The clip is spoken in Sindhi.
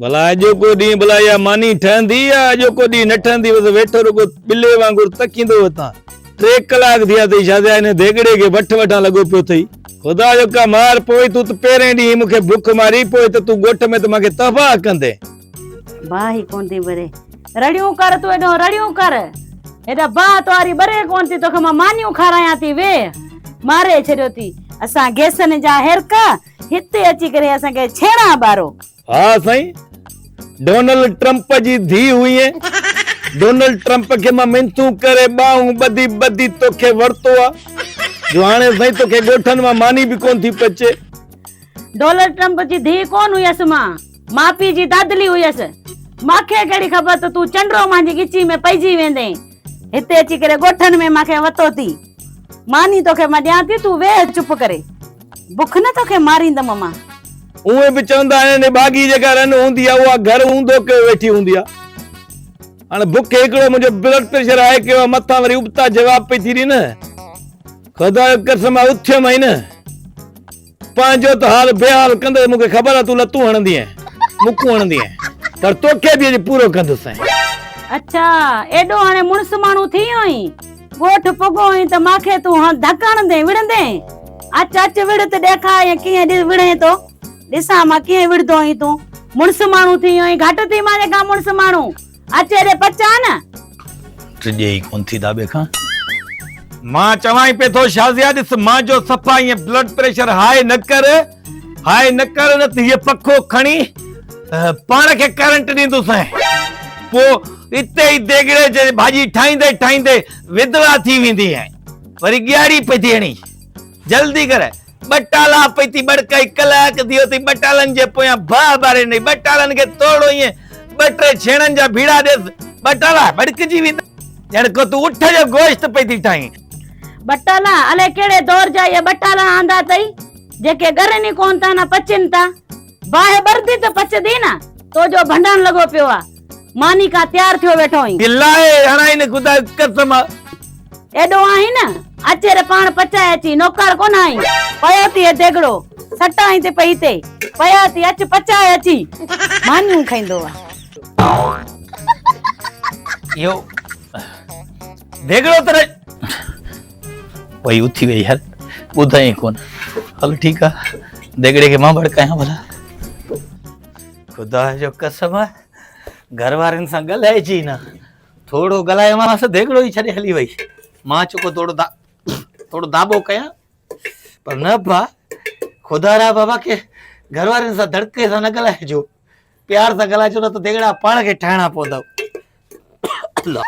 ڀلا اڄوڪو ڏينهن ڀلا اها ماني ٺهندي يا اڄوڪو ڏينهن نه ٺهندي بس ويٺو رڳو ٻلي وانگر تڪيندو وتان. ٽي ڪلاڪ ٿيا اٿئي شازيا هن ديڳڙي کي وٺ وٺان لڳو پيو اٿئي. خدا جو ڪا مار پوي تون ته پهرئين ڏينهن ئي مون کي بک ماري پوء ته تون ڳوٺ ۾ ته مان کي تباهه ڪندين. باهه ئي ڪونه ٿي ٻري. رڙيون ڪر تون هيڏو رڙيون ڪر. هيڏا باهه تواري ٻري ڪونه ٿي توکي مان مانيون کارايان ٿي ويهه. ماري ڇڏيو ٿي اسان گيسن جا هيرڪا هتي اچي ڪري اسان کي ڇيڻا ٻارو. ها سائين ڊونلڊ ٽرمپ جي ڌيء هئين. ڊونلڊ ٽرمپ کي مان منٿون ڪري ٻانهون ٻڌي ٻڌي توکي ورتو آ جو هاڻي سائين توکي ڳوٺن مان ماني به ڪونه ٿي پچي. ڊونلڊ ٽرمپ جي ڌيء ڪونه هيس مان، ماء پيء جي دادلي هيس. مانکي ڪهڙي خبر ته تون چنڊو مانجي ڳچي ۾ پئجي ويندين. هتي اچي ڪري ڳوٺن ۾ مانکي وتو ٿي. ماني توکي مان ڏيان ٿي تون ويهه چپ ڪري. بک نه توکي ماريندم مان. اونئن به چوندا آهن نڀاڳي جيڪا رن هوندي آهي اها گهر اونڌو ڪيو ويٺي هوندي آهي. هاڻي بک هڪڙو منهنجو بلڊ پريشر هاء ڪيو آهي مٿان وري ابتا جواب پئي ٿي ڏي نه. خدا جو قسم آهي اٿيم ئي نه. پنهنجو ته حال بي حال ڪندس مون کي خبر آهي تون لتون هڻندينء مڪون هڻندينء پر توکي به اڄ پورو ڪندس. اڇا ايڏو هاڻي مڙس ماڻهو ٿي ويو آهين. ڳوٺ پڳو آهين ته مانکي تون هڻ ڌڪ هڻندين وڙهندين؟ اچ اچ وڙهه ته ڏيکار ائين ڪيئن وڙهين ٿو. ڏسان مان ڪيئن وڙهندو آهين تون. مڙس ماڻهو ٿي ويو آهين گهٽ ٿي مانجي کان مڙس ماڻهو. اچ هيڏي پچان نه. ڊڄي ئي ڪونه ٿي داٻي کان. مان چوانء پئي ٿو شازيا ڏس مانجو صفا ائين بلڊ پريشر هاء نه ڪر هاء نه ڪر نه ته هيء پکو کڻي پاڻ کي ڪرنٽ ڏيندوسانء پوء اتي ئي ديڳڙي جي ڀاڄي ٺاهيندي ٺاهيندي ودوا ٿي ويندينء. وري ڳياڙي پئي ٿي هڻي. جلدي ڪر. ٻه ٽالا پئي ٿي ٻڙڪائي. ڪلاڪ ٿي ويو اٿئي ٻه ٽالن جي پويان باهه ٻاري ڏنئي. ٻه ٽالن کي توڙو ائين ٻه ٽي ڇيڻن جا ڀيڙا ڏيس. ٻه ٽالا ٻڙڪجي ويندا. ڄڻ ڪو تون اٺ جو گوشت پئي ٿي ٺاهين. ٻه ٽالا؟ الائي ڪهڙي دور جا اهي ٻه ٽالا آندا اٿئي، جيڪي ڳرن ئي ڪونه ٿا نه پچن ٿا. باهه ٻرندي ته پچندي نه. تو جو ڀنڊاڻ لڳو پيو آ. ماني کان تيار ٿيو ويٺو آهين. الائي هڻائين خدا جو قسم آ. ايڏو آهين نه، اچ هيڏي پاڻ پچائي اچي، نوڪر ڪونه آهين. پيو ٿي هي ديڳڙو، سٽائين ٿي پئي هتي. پيو ٿي اچ پچائي اچي. مانيون کائيندو آ. اهو ديڳڙو ته وئي اٿي وئي هل ٻڌائين ڪونه. هل ٺيڪ آ ديڳڙي کي مان ڀڙڪايان ڀلا. خدا جو قسم آ گهر وارن سان ڳالهائجي نه. ٿورو ڳالهايومانس ديڳڙو ئي ڇڏي هلي وئي. مان چڪو ٿورو دا ٿورو داٻو ڪيان پر نه ڀا خدا را بابا کي گهر وارن سان دڙڪي سان نه ڳالهائجو پيار سان ڳالهائجو نه ته ديڳڙا پاڻ کي ٺاهڻا پوندو. الله.